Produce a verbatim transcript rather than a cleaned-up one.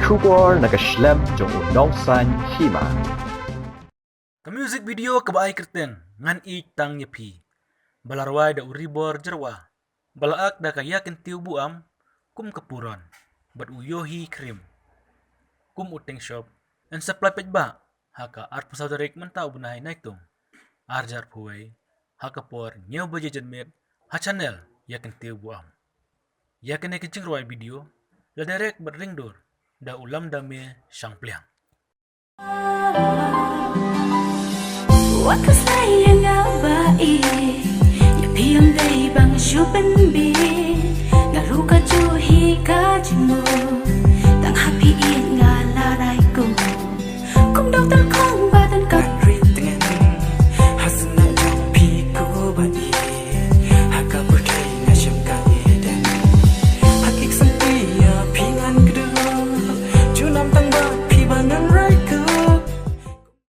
Khubor na ka shlem jong u Nongsaiñ Hima. Ka music video kaba ai kyrteng Ngan Ïeit Tang ïa Phi, ba la rwai da u Ribor Jyrwa, ba la act da ka Ïakyntiew Buaim kum ka Puron bad u Yohi Krim kum u Tengshop, yn sa plie paidbah ha ka arphew saw tarik mynta u bnai Naitung, ar hajar arphew wei, ha ka por hynñiew baje janmiet, ha channel Ïakyntiew Buaim. Ïa kane ka jingrwai video la direct bad ringdur da u Lamdame Shangpliang. Wat khuslai ïa nga ba ïeit, ïa phi ym dei ban shu pynbeit. Nga ruh ka juh hi ka jingmut,